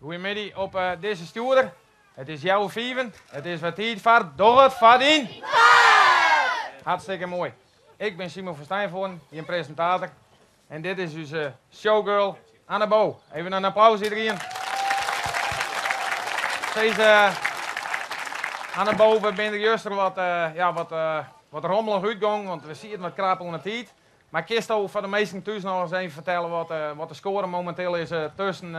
Goeiemiddei op dizze stjoerder. It is healwei fiven. It is wer tiid foar Doch it foar dyn Hartstikke moai. Ik bin Simon van Stijnvoorn, jim presintator. En dit is ús showgirl Anne Bo. Even in applaus iedereen. Sis, Anne Bo, we binne der juster wat, ja, wat, wat rommelich útgongen, want we sieten wat krap oan de tiid. Mar kinsto foar de minsken thús noch ris even fertelle wat de skoare mominteel is tusken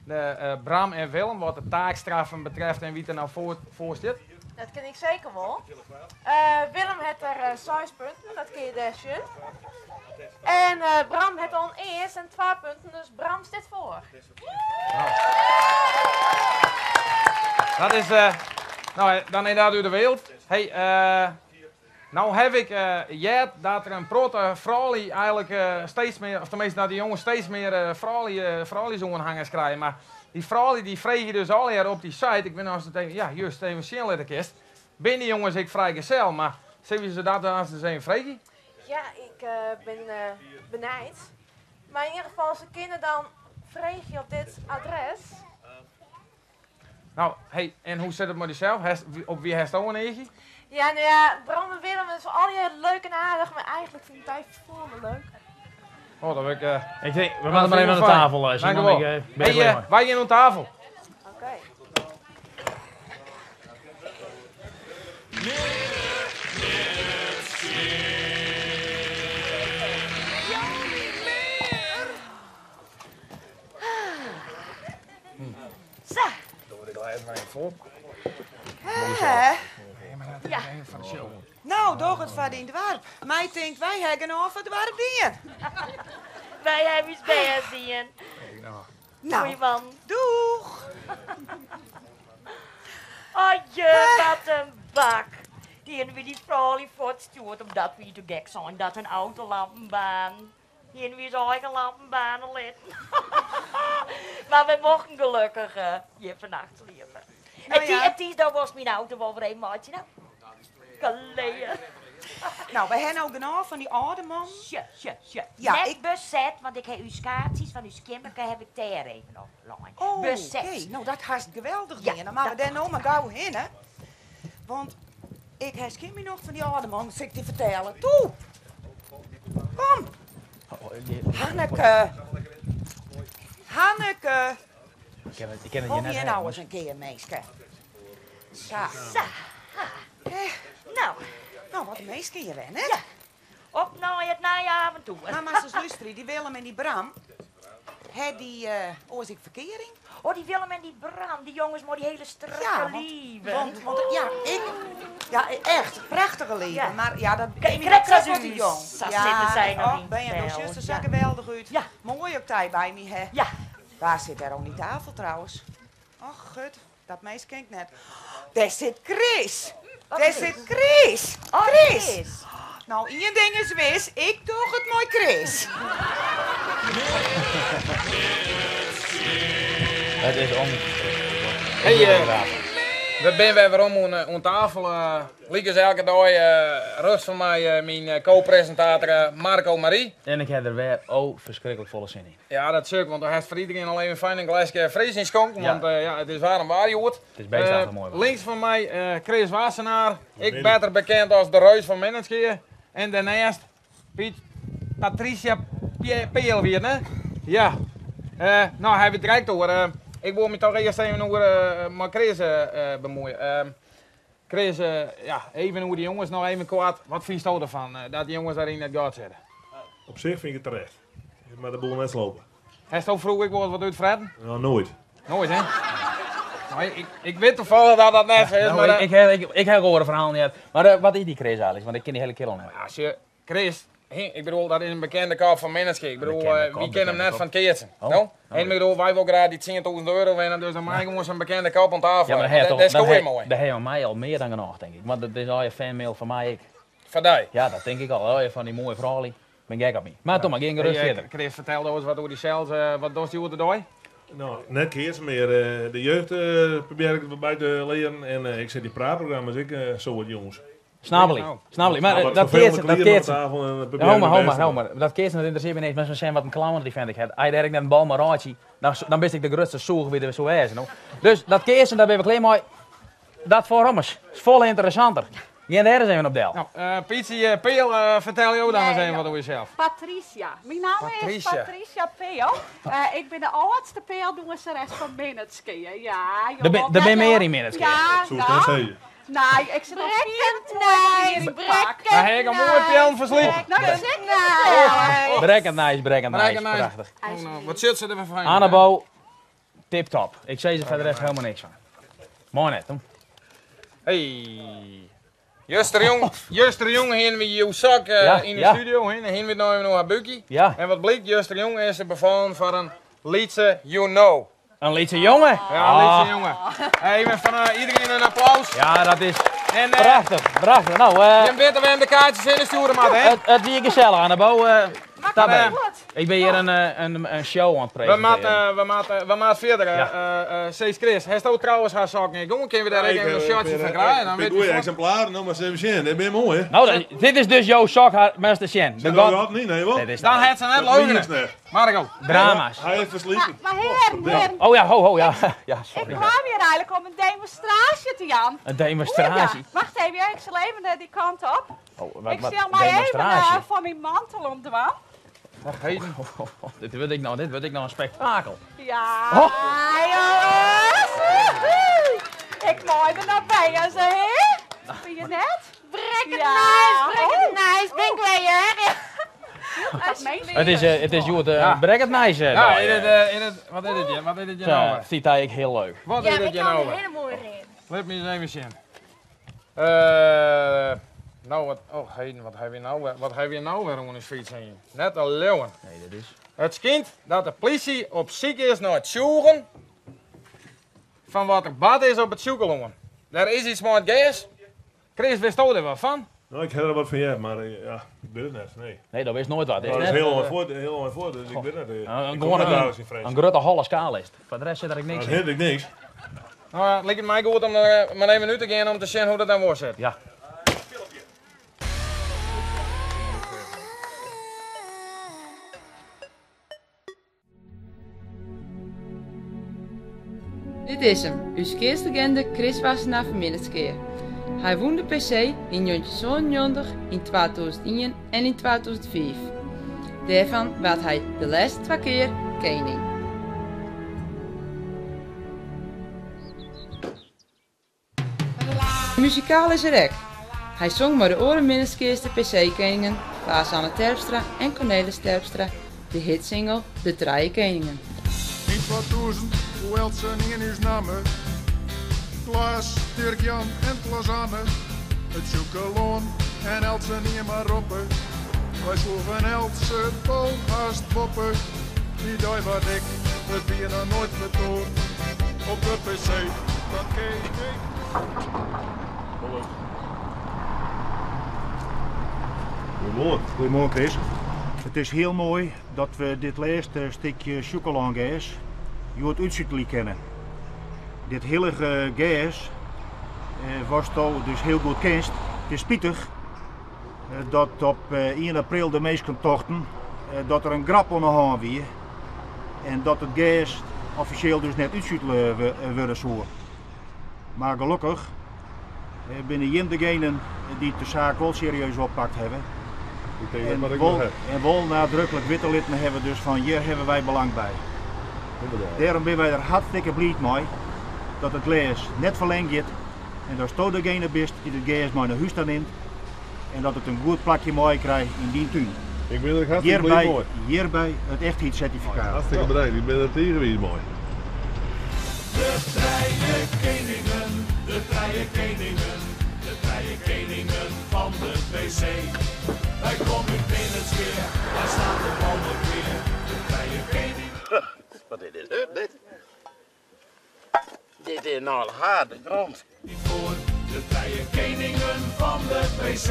de Bram en Willem, wat de taakstraffen betreft en wie't der no foar stiet? Dat kin ik seker wol. Willem hat der seis punten, dat kin je dêr sjen. En Bram hat al in earst en twa punten, dus Bram stiet foar. Dat is, no, dan is dat út de wereld. Hey, No haw ik heard dat der in protte froulju eigenlik steeds mear, of tenminste dat de jonges steeds mear frouljusoanhangers krije, mar dy froulju dy freegje dus allegear op dy site, ik wit net oftst it even, ja just, even sjen litte kinst, binne dy jonges ek frijgezel, mar sille we se dat dan ris even freegje? Ja, ik bin benijd. Mar yn ieder gefal, se kinne dan freegje op dit adres. No, hey, en hoe sit it mei dysels? Hast, op wie hast in eachje? Ja, no ja, Bram en Willem is allegear leuk en aardich, mar eigentlik fyn ik dy folle leuk. Oh, dan wurd ik. Ik tink, we moatte mar even oan de tafel, Simon. Ik ben Hey, wy gean oan tafel. Oké. Sa. Doe de glêzen mar even fol. Hè? Ja. Foar de show. No, doch it foar dyn doarp. My tinkt, wy ha genôch foar it doarp dien. Wy hawwe ús bêst dien. No, Goeie man. doeg. Oje, wat in bak. Hiene wy dy froulju fuortstjoerd omdat wy te gek seine dat hun autolampen baarnden. Hiene wy ús eigen lampen baarne litten. Mar wy mochten gelokkich hjir fannacht sliepe. No ja. En Ties, do wolst myn auto wol wer even meitsje, no? Klear. No, wy ha no genôch fan dy âlde man. Sjoch, sjoch, sjoch. Ja, Net ik- beset, want ik ha ús kaartsjes fan ús keammerke haw ik dêr even op lein. Oh, Beset. oké. No, dat hast geweldich Ja, dien. Dan moatte we dat dêr no mar gau hinne. Want ik ha skjin myn nocht fan dy âlde man, sil ik dy fertelle. Toe! Kom! Hanneke! Hanneke! Ik kin it, ik kin it Kom hjir net hjir no hawwe. ris in kear, minske. Sa. Sa. Eh, No, no, wat in minske hjir wennet. Ja. Op nei it nije aventoer. Mar moatst ris lústerje, dy Willem en dy Bram, ha dy oars ek ferkearing? Oh, dy Willem en dy Bram, dy jonges mei dy hiele strakke Ja, want, liven. want, want, ja, ik, ja, echt, prachtige liven, Ja. mar ja, dat Krekt bin ik sa krekt wat te ús, jong. sa Ja, sitte sy noch oh, yn ben je het no vel. sjochst der sa Ja. geweldich út. Ja. Moai ook dy by my ha. Ja. Wa sit dêr oan dy tafel trouwens? Och, gut, dat minsk ken ik net. Dêr sit Chris! Wat Dêr Chris? sit Chris! Oh, Chris! Chris. No, ien ding is wis, ik doch it mei Chris. It is om. Hey, we binne wer werom oan tafel. Lykas elke dei rjochts fan my myn ko-presintator Marco Marie. En ik ha der wer oh ferskriklik folle sin yn. Ja, dat sjoch ik, want do hast foar iderien al even fijn in gleske fris ynskonken, Ja. want ja, it is waarm waar hjoed. It is beestachtich moai waar. Links fan my Chris Wassenaar, ek better bekend as de Reus fan Minnertsgea. En dêrneist Piet Patricia Peel wie it, ne? Ja. No, ha we it direkt oer. Ik wol my toch earst even oer mei Chris bemuoie. Chris, ja, even oer dy jonges noch even koart. Wat fynsto derfan dat dy jonges dêr yn it gat sitte? Op sich fyn ik it terecht. Ik moat de boel net slope. Hasto froeger ek wolris wat útfretten? No, noait. Noait, hè? No, ik wit toevallig dat dat net sa is, No, mar... ik, ik, ik, ik ha oare ferhalen heard. Mar wat is dy Chris eigentlik? Want ik ken dy hiele kerel net. Ja, sjoch, Chris, ik bedoel, dat is in bekende kop fan Minnertsgea. Ik bedoel, Bekende kop, wy kenne him bekende net kop. fan keatsen. Oh, No? oh. En ik bedoel, wy wolle graach dy 10.000 euro winne, dus dan mei gewoan sa'n bekende kop oan tafel. Ja, mar dan ha Dat is dan gewoan moai. Dan ha jo my al mear dan genôch, tink ik. Want dat is al je fanmail fan my ek. Foar dy? Ja, dat tink ik al. Al je fan dy moaie froulju. Bin gek op my. Mar toch mar, gean gerust Hey, fierder. Chris, fertel do ris wat oer dysels. Wat dochst hjoed-de-dei? No, net keatsen mear. De jeugd probearje ik der by te learen en ik sit yn praatprogramma's ek soad jûns. Snabbely, Nou. snabbely. Mar Nou, wat dat ferfelende keatsen, dat klieren op keatsen. tafel en Ja, probearje ho mar, mijn ho bêst mar, te ho dwaan. mar. Dat keatsen dat ynteressearret my niks, mar se sjen wat in clown dy vent ek hat. Hy dêr ek net in bal mei raadsje. Dan, dan bist ek de grutste sûger dy't der soe wêze, no. Dus dat keatsen, dêr binne we klear mei. Dat foarum is folle ynteressanter. Gean dêr ris even op del. No, Pietsje Peel, fertel jo dan ris even wat oer jesels. Patricia. Myn namme is Patricia Peel. Ik bin de âldste pealdûnseres fan Minnertsgea. Ja, jo Der binne mear yn Minnertsgea. Ja, Soest net sizze. Nee, ik sit al 24 jier yn it pak. Daar ha ik al moai peallen fersliten. No, dat sil ik je fertellen. Brekkend nijs, brekkend nijs. Prachtich. Oh, no, wat sit se der foar fijn? Annebo, tip top. Ik sis der foar de rest helemaal niks fan. Moai net, hoor. Hey. Justerjûn, justerjûn hiene we jo sok yn de studio, hiene we it noch even oer har búkje. Ja. En wat blykt, justerjûn is se befallen foar in lytse you know. In lytse jonge? Ja, in lytse jonge. Even fan iedereen in applaus. Ja, dat is En, prachtich, prachtich. No, Jim witte wêr't de kaartjes yn stjoere moatte, hè? It wie gesellich, Annebo. Maar Ik bin hjir in show oan it We presintearjen. moatte, we moatte, we moatte fierder. Cees Chris, hast trouwens har sokken ek oan? Kinne we dêr ek even in shotje fan krije? Dan Goeie wit we eksimplaren, no mar ris even sjen. Dit binne moai, hè? No, dit is dus jo sok, har moatst sjen. Sit er gat niet, nee wat? Dit is Dan hat se net Dat mien leugene. ik net. Marco. Drama's. Hy is fersliten. Maar hearen, hearen. Oh ja, ho, ho, ja. Ja, sorry. Ik kwam hier eigenlijk om een demonstratie te jaan. In demonstraasje? Oeh, ja. Wacht even, ja, ik zal even die kant op. Oh, wat, Ik wat, stel mij even demonstraasje? voor mijn mantel om dwaan. Wacht even. Oh, dit wurdt ek no, dit wurdt ek no in spektakel. Ja, Oh. jongens. Woehoe. Ik mooi er nog bij, hè, ze, hè? Vind je net? Brekkend Ja. nice, brekkend Oh. nice. Ben ik weer, hè? Het is, het is hjoed brekkend nice. Ja, dei, in het, in het, wat is het, wat is het je nou? Zo, Fynt hy ek hiel leuk. Wat Ja, is ik het je kan nou? een hele mooie rin. Laat me eens even zien. Nou, wat, oh heden, wat heb je nou weer, wat heb je nou weer om de fiets heen? Net een leeuwen. Nee, dat is. Het schijnt dat de politie op ziek is naar het zoeken van wat er bad is op het zoekeloon. Daar is iets met gas. Chris, wist je er wat van? Nou, ik heb er wat van ja, maar ja, ik weet het net. Nee. Nee, dat is nooit wat. Nou, dat is heel lang voor, heel lang voor, dus ik weet het niet. Een, Ik kom gewoon net een, dagelijks in French. een grote holle skaal is het. Voor de rest zit er niks Dat in. heb ik niks. Nou, ja, het lijkt mij goed om er maar even nu te gaan om te zien hoe dat dan wordt zit. Ja. Dit is hem, ús keatslegende Chris Wassenaar fan Minnertsgea. Hy wûn de PC yn 1997, yn 2001 en yn 2005. Dêrfan waard hy de lêste twa kear kening. Muzikaal is er ek. Hy song mei de oare Minnertsgeaster PC-keningen Klaas Anne Terpstra en Cornelis Terpstra de hitsingle De Trije Keningen. Yn 2000, hoe eltsenien ús namme. Klaas, Dirk Jan en Klaas Anne. It Sjûkelân en eltsenien mar roppe. Wy sloegen eltse bal hast boppe. Dy dei waard ik it wie noch noait fertoand. Op de PC, dat keek ik. Goeiemoarn. Goeiemoarn Chris. It is hiel moai dat we dit lêste stikje Sjûkelângas hjoed útsutelje kinne. Dit hillige gas, watsto dus hiel goed kenst. It is spitich dat op 1 april de minsken tochten dat der in grap oan de hân wie en dat it gas offisjeel dus net útsutele wurde soe. Mar gelokkich binne jim degenen dy't de saak wol serieus oppakt hawwe. Ik tink dat En moat ik noch wol, ha. en wol nadruklik witte litten hawwe dus fan hjir hawwe wy belang by. Inderdaad. Dêrom binne wy der hartstikke bliid mei dat it glês net ferlern giet en datsto degene bist dy't it gers mei nei hús ta nimt en dat it in goed plakje mei krijt yn dyn tún. Ik bin der hartstikke bliid Hjirby, mei. hjirby it echtheidssertifikaat. Hartstikke bedankt, ik bin der tige wiis mei. De trije keningen, de trije keningen, de trije keningen fan de PC. Wy komme út Minnertsgea, dêr staat de mannen klear. De trije keningen. Wat is dit? Dit? Dit is nou harde grond. Voor de trije keningen fan de PC.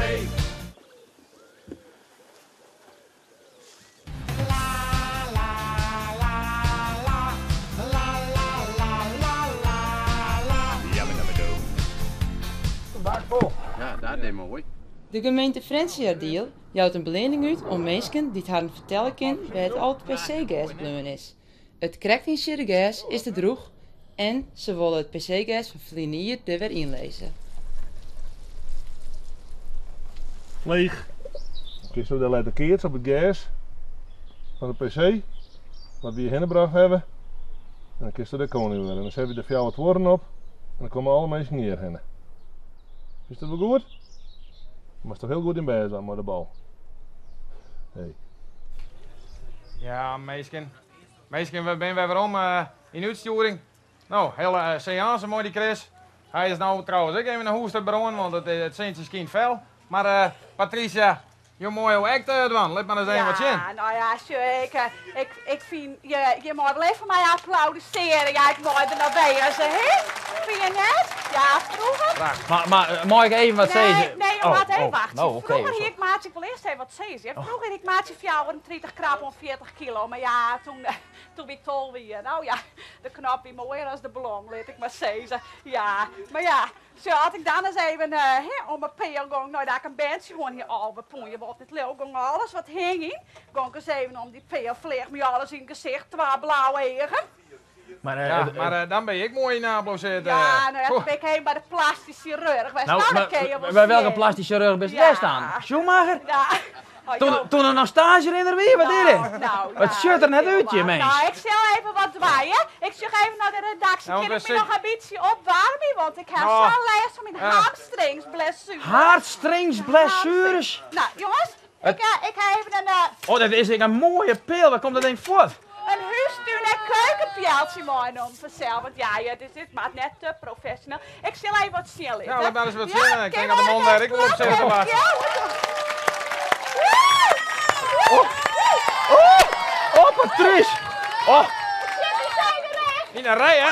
Ja, dat is moai. De gemeente Frjentsjerteradiel jout in beleanning út oan minsken dy't harren fertelle kinne wêr't al it PC-gers bleaun is. It krekt ynsiedde gers is te drûch en se wolle it PC-gers fan ferline jier der wer ynlizze. Leech. Kinsto dêr letter keatse op it gers fan de PC, wat wy hjirhinne brocht hawwe. En dan kinsto dêr koning wurde. En dan sette we de fjouwer tuorren op en dan komme alle minsken hjirhinne. Is dat wol goed? Moatst toch hiel goed dyn bêst dwaan mei de bal. Hey. Ja, minsken. Minsken, we binne wer werom yn útstjoering. No, hele seanse mei dy Chris. Hy is no trouwens ek even nei hûs ta brând, want it sintsje skynt fel. Mar Patricia, jo meie jo ek dwaan. Lit mar ris even wat sjen. Ja, no ja, sjoch, ik, ik, ik fyn, je, je meie wol even foar my applaudissearje. Ja, ik mei der noch wêze, hè? Fyn je net? Ja, froeger. Mar, mar mei ik even wat Nee, sizze? nee, jo Oh, moatte even oh, wachtsje. no, oké, Froeger sorry. hie ik maatje, ik wol earst even wat sizze. Froeger hie ik maatje 34 krap oan 40 kilo, mar ja, toen, toen wie ik 12 jier. No ja, de knop wie moaier as de blom, lit ik mar sizze. Ja, mar ja, sjoch, as ik dan ris even hè, om 'e peal gong, neidat ik in berntsje hân hie, 11 pûn, je wollt net leauwe, gong alles wat hingjen. Gong ik ris even om dy peal, fleach my alles yn it gesicht, twa blauwe eagen. Maar, Ja, maar dan ben je ek moai yn applaudisseerd. Ja, no ja, toen bin ik even by de plastysk sjirurch west. Nou, Nou, dat maar kin je wol by welke sjen. plastysk sjirurch bist Ja. west dan? Schumacher? Ja. Oh, Toen, joh. toen er nog stage rinner wie, wat is dit? Nou, Het ja, sjocht der net heel út, je wat. mens. Nou, ik sil even wat dwaaien. Ik sjoch even nei de redaksje. Nou, Kin we ik my zit- noch in bytsje opwaarmje? Want ik ha Nou, sa'n lêst fan myn hamstringsblessuere. Hartstringsblessures? Nou, jonges, Het- ik, ik ha even in Oh, dat is een mooie pil. Waar komt dat ding voort? in hústún en keukenpealtsje meinommen fansels. Want ja, ja, dit is mar net te profesjoneel. Ik sil even wat sjen litte. Ja, lit mar ris wat Ja, sjen. Ik kin tink dat de man we dêr ek wol op sit te wachtsjen. Ja, Oh, oh, oh, Patrice. Oh. Yn de rij, hè?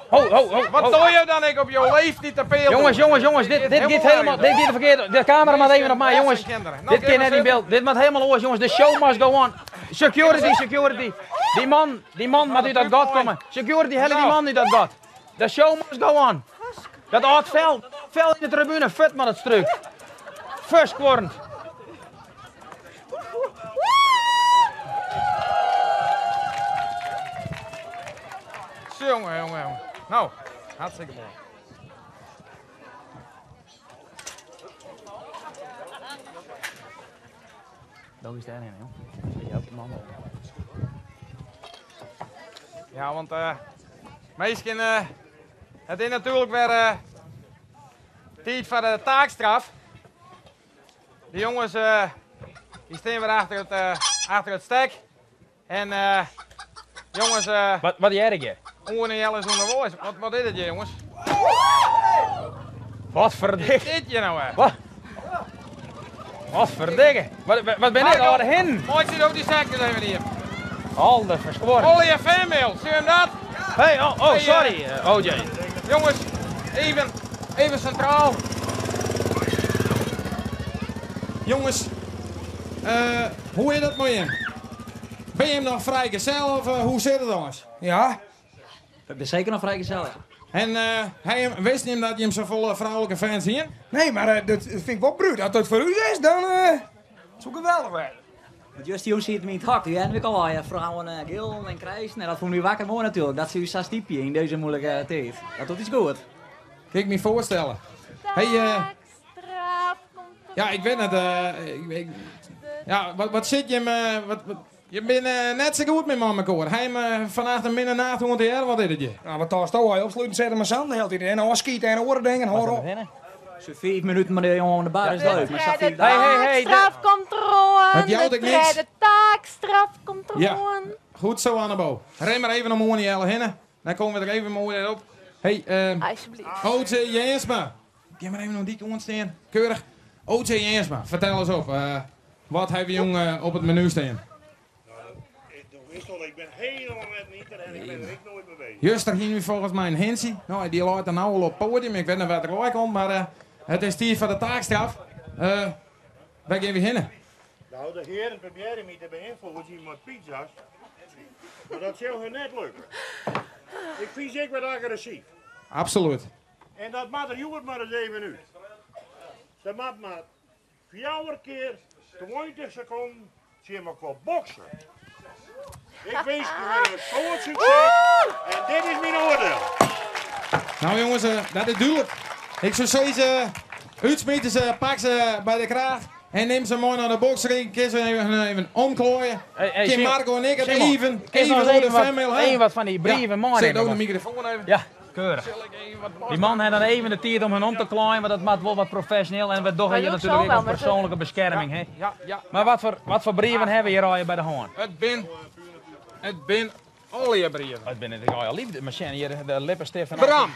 Ho, ho, ho. Wat ho. doe je dan ik op jouw leeftijd te peel? Jongens, jongens, jongens, dit gaat helemaal, dit gaat de verkeerde. De camera moet even op mij, jongens. Dit kan net in beeld. Dit moet helemaal oars, jongens. De show must go on. Security, security. Die man moet uit dat gat komen. Security, help die man uit dat gat. De show must go on. Dat oud vel, dat oud vel in de tribune, fut maar het stuk. Fusk worden. Jongen, jongen, jongen. Nou, hartstikke mooi. Dat is daarheen, joh. Ja, man. Ja, want misschien, het is natuurlijk weer tijd voor de taakstraf. De jongens die staan weer achter het stek. En jongens... Wat jij hier? Oen en Jelle is onderwijs. Wat is het hier, jongens? Wat verdikke. Wat is dit je nou, hè? Wat? Wat verdikke. Wat ben ik al hin? Mooi zit ook die stek eens even hier. Al de verskoren. Olly en fanmail, zie je hem dat? Hey, oh, oh, Hey, sorry, OJ. Jongens, even centraal. Jongens, hoe is dat met hem? Ben je hem nog vrijgezel of hoe zit het, jongens? Ja. Ik ben zeker nog vrijgezel. En hij wist niet dat je hem zo volle vrouwelijke fans hier? Nee, maar dat vind ik wel bruut. Als dat voor u is, dan zou geweldig worden. Want juist die jongens zitten me in het hak. Die hebben ik al, ja, vrouwen gil en krijsen. En dat vond u wakker mooi natuurlijk. Dat ze u zo stiepje in deze moeilijke tijd. Dat doet iets goed. Kan ik me voorstellen. Hey, Taakstraf komt er ja, ik weet het. Ik, ja, wat, wat zit je hem, wat, wat, je bent net zo goed met man elkaar. Hij hem vannacht een minder nacht rond de jaar, wat is het je? Nou, wat daar stoot hij opsluiten, zet hem maar zand de hele tijd in. En afschieten en oren dingen, hoor op. Zo'n 5 minuten maar de jongen aan de bar is De leuk. Maar zat derde hij Hey, hey, hey, taakstraf komt eraan. Het jouwt De ik niks. derde taakstraf komt Ja. eraan. Goed zo, Annebo. Ren maar even om Oene Jelle heen. Dan komen we er even mooi op. Hey, Alsjeblieft. OJ Jensma. Ga maar even nog die kant staan. Keurig. OJ Jensma, vertel eens op. Wat hebben jongen op het menu staan? Ik ben helemaal met niet en ik ben er ik nooit mee bezig. Juster hier nu volgens mij een Hensie. Nou, die loopt er nou al op het podium. Ik weet niet waar er komt, maar het is tijd voor de taakstraf. Waar gaan we heen? Nou, de heren proberen me te beïnvloeden met pizza's. Maar dat zal hun net lukken. Ik vind ze wat agressief. Absoluut. En dat moet er jongen maar eens even uit. Ze moet maar 4 keer 20 seconden zien we qua boksen. Ik winskje jim in soad sukses en dit is myn oardiel. Nou jongens, dat is dúdlik. Ik soe sizze, útsmite se, pak se by de kraach en nim se mei nei de boksring. Kin se even omklaaie. Kin Marco en ik it even, even oer de fanmail ha. Even wat fan dy brieven meinimme. Set de microfoon even. Ja, keurig. Die man hat dan even de tiid om hun om te klaaien, want dat moat wol wat profesjoneel en we dogge hjir natuerlik ek oan persoanlike beskerming. Hè? Ja, ja. Mar wat foar brieven hawwe we hjir allegear by de hân? It bin, it bin allegear brieven. It binne allegear liefde, mar sjen hjir de lippenstift en Bram!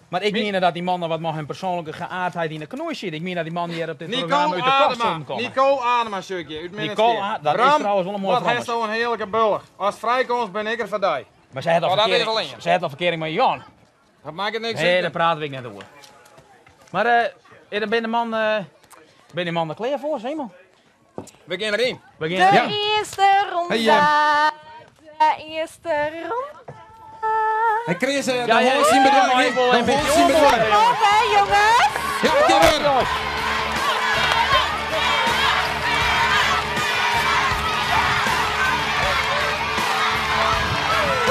Mar ik miende dat dy man noch wat mei hun persoanlike geaardheid yn 'e knoei siet. Ik mien dat dy man hjir op dit programma út de kast soenen komme. Nicole Adema sjoch ik hjir, út Minnertsgea. Nicole, dat is trouwens wol in moai Bram, wat hast in hearlike bulch. Ast frijkomst bin ik der foar dy. Mar se hat al Oh, dat is ferkearing, al ien. se hat al ferkearing mei Jan. Dat makket niks Nee, út. dêr prate we ek net oer. Mar eh, bin de man, eh, bin de man der klear foar, Simon? We gean deryn. We gean De deryn. earste ronde. Hey, eh. De earste ronde. Hey Chris, eh, Ja, de ja, hân syn ja, bedwang, ik wol hè? even De hân syn bedwang. Kom op, hè, jongens. Ja, it kin wurde. Jongens.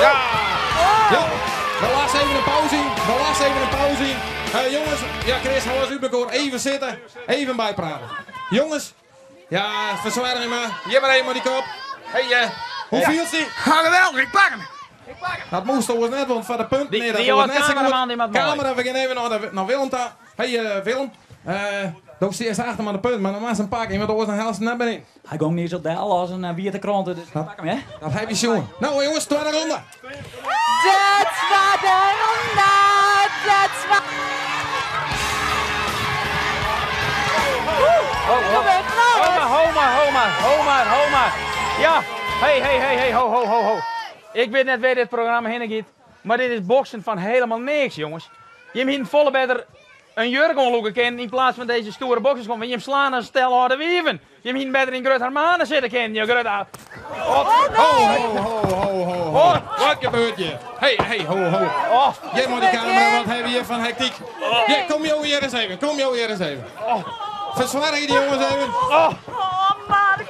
Ja! Ja, we lassen even een pauze in. We lassen even een pauze in. Eh, jongens, ja Chris, hou eens uit elkaar. Even zitten, even bijpraten. Jongens, ja, verzwaar me maar. Hier maar even maar die kop. Hey, eh, hoe viel ze? Ha, geweldig, ik pak hem. Dat moest trouwens net, want voor de punten. Die- nee, dat die was jonge net zo goed. cameraman, die moet mooi. Camera, we gaan even naar, de, naar Willem toe. Hey eh, Willem, eh daar zie je achter maar de punt, maar dan was een pak in, want dat was een helft net binnen. Hij ging niet zo del als een uh, de krant, dus ik pak hem, hè? Dat heb je jongen. Nou jongens, tweede ronde. De tweede ronde. De tweede. Ho, ho. Ho maar, ho maar, ho maar, ho maar, ho maar. Ja, hey, hey, hey, hey, ho, ho, ho, ho. Ik weet net waar dit programma heen gaat, maar dit is boksen van helemaal niks, jongens. Je hebt volle beter een jurk onloeken kennen in plaats van deze stoere boksers. Want je slaan een stel harde wieven. Je hebt beter in Grut Harmanen zitten kennen, je Grut... Oh, Ho, ho, ho, ho, ho, ho. Wat gebeurt hier? Hey, hey, ho, ho. Oh. Jij moet die camera, wat hebben we hier van hectiek? Ja, kom jou hier eens even, kom jou hier eens even. Verzwaar je die jongens even. Oh.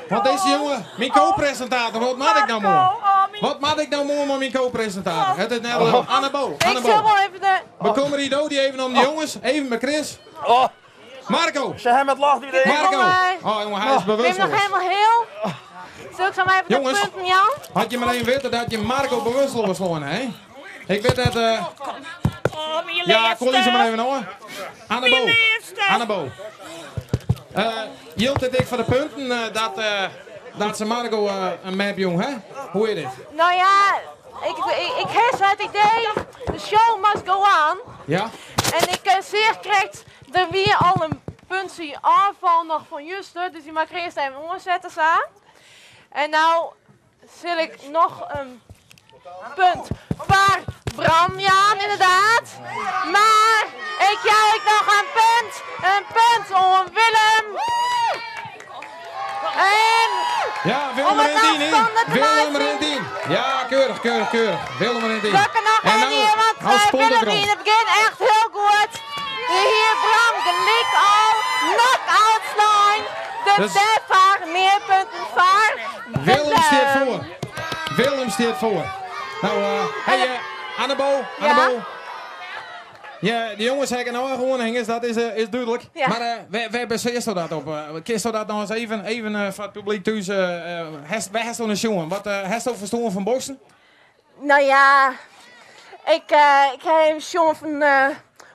Want deze jongen, mijn co-presentator, wat maak ik nou mooi? Wat maak ik nou mooi met mijn co-presentator? Het is net oh. Annebo, Ik zal Annebo. wel even de... We komen hier dood even om die jongens, even met Chris. Oh. Marco. Ze hebben het lacht idee. Marco. Kom maar. Oh jongen, hij is Ben je bewust. nog helemaal heel? Zal ik zo maar even de Jongens. punten, Jan? Had je maar even weten dat je Marco bewust was hè? Ik weet dat... eh, Oh, mijn Ja, kom eens maar laatste. even hoor. Annebo. Annebo. Eh Jilt het ik voor de punten eh, dat, eh, dat ze Marco eh, een map jong, hè? Hoe is dit? Nou ja, ik heb het idee, de show must go on. Ja? En ik zeer krijgt er weer al een puntje aanval nog van Juste, dus die mag ik eerst even omzetten, zo. En nou zal ik nog een punt voor Bram, Jan, inderdaad. Maar ik jou ik nog een punt om Willem. En Ja, Willem Om het er in 10, hè? afstanden te Willem maken. er in 10. Ja, keurig, keurig, keurig. Willem er in 10. Lukken nog En één nou, hier, want nou spont de Willem grond. in het begin echt heel goed. De heer Bram gelijk al, knock-out line. De Dus- vaar meer punten vaar. Willem staat voor. Willem staat voor. Nou, eh hey, Annebo, Annebo. Ja, de jongens hebben nou gewoon hengers, dat is, eh, is duidelijk. Ja. Maar eh waar baseert u dat op? Uh, Kist u dat nou eens even, even eh, voor het publiek thuis? eh eh, waar heeft u een jongen? Wat eh heeft u verstoren van boksen? Nou ja, ik, ik heb even jongen van eh,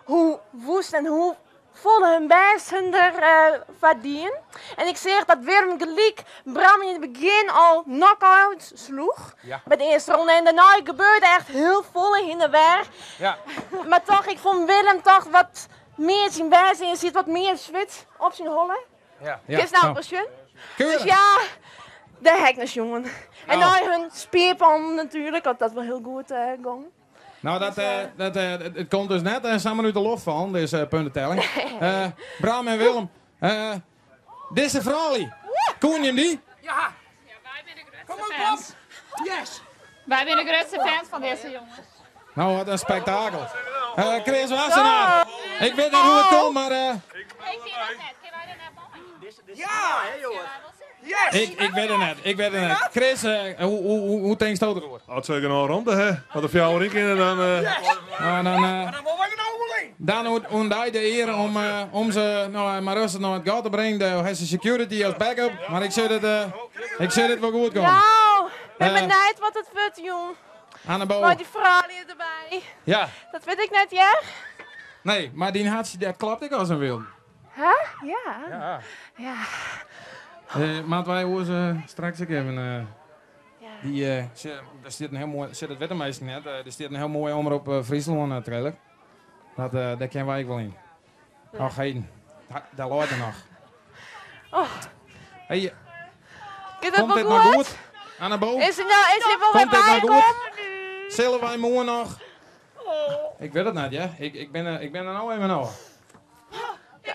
hoe woest en hoe vol hun best hun er eh verdienen. En ik zeg dat Willem gelijk Bram in het begin al knock-out sloeg. Ja. Bij de eerste ronde. En daarna gebeurde echt heel volle heen en weer. Ja. Maar toch, ik vond Willem toch wat meer zijn best en je ziet wat meer zwit op zijn hollen. Ja. Ja. Is nou precies. Keurig. Dus ja, de heknes jongen. En Nou. nou hun spierpan natuurlijk, want dat wel heel goed eh ging. Nou, dat, eh, dat, eh, het, het komt dus net en samen uit de lof van, deze eh, puntentelling. Eh, Bram en Willem, eh deze Frali, kon je hem die? Ja. Kom op, Bram. Yes. Wij zijn de grootste fans van deze jongens. Nou, wat een spektakel. Eh, Chris Wassenaar, ik weet niet hoe het komt, maar... eh, Ik zie dat net. Kunnen wij er net bij? Ja. Ik, ik weet het net, ik weet het net. Chris, hoe, hoe, hoe, hoe tinksto deroer? As se genôch romte ha, as der fjouwer yn kinne, dan. Nou, dan, dan oan dy de eare om, om se no, mar rêstich nei it gat te bringen. Dêr ha se security as backup, mar ik sjoch it, ik sjoch it wol goed kommen. Nou, ben benijd wat it wurdt, jong. Annebo. Mei dy froulju derby. Ja. Dat wit ik net, hear. Nee, mar dyn hartsje dat klopt ek as in wilde. Hè? Ja. Ja. Ja. Moatte wy oars straks ek even. Dy, der stiet in hiel moai, sit it witte minsken net, der stiet in hiel moai Omrop Fryslân trailer. Dat, dêr kinne wy ek wol yn. Och heden, dêr leit er noch. Oh. Hey, Giet it komt wol dit noch goed? goed? Annebo? Is er nou, is hy wol wer Komt dit noch goed? bykommen? Sille wy moarn noch? Ik wit it net, ja. Ik, ik, ik bin der no even ôf.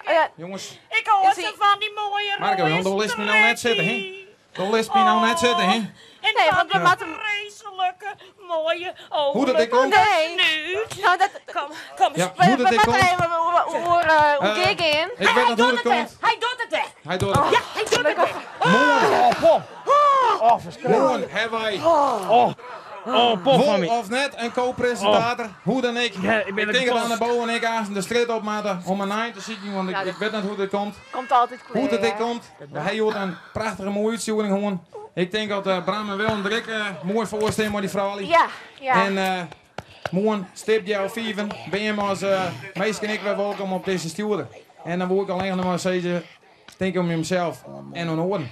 Ja. Jongens. Ik hâld sa fan dy moaie Marco, rode do litst my no net sitte, hè? Do litst my no net sitte, hè? En Nee, want we moatte... Freeslike moaie ogen. Hoe dat ik komt? Nee. Nou, dat... Kom, kom Ja, We, hoe dat we ik moatte komt? even oer hoe gek in. Ik weet net hoe het komt. Hij doet het echt. Hij doet het. Ja, hij doet het echt. Moarn. Oh, pop. Oh, ferskriklik. Moarn ha wy. Oh, oh, pop fan Wol my. of net in ko-presintator, hoe dan ek. Ja, ik ben ik tink dat kapot. Annebo en ik aanst de strjitte op moatte om in ein te sykjen, want ik, Ja, dat- ik wit net hoe't it komt. Komt altyd klear. Hoe't it ek komt. We ha hjoed in prachtige moaie útstjoering hân. Ik tink dat eh, Bram en Willem der ek eh, moai foar stean mei dy froulju. Ja, ja. En eh moarn stipt healwei fiven binne jim as eh, minsken ek wer wolkom op dizze stjoerder. En dan woe ik allinnich noch mar sizze, tink om jimsels en oan oaren.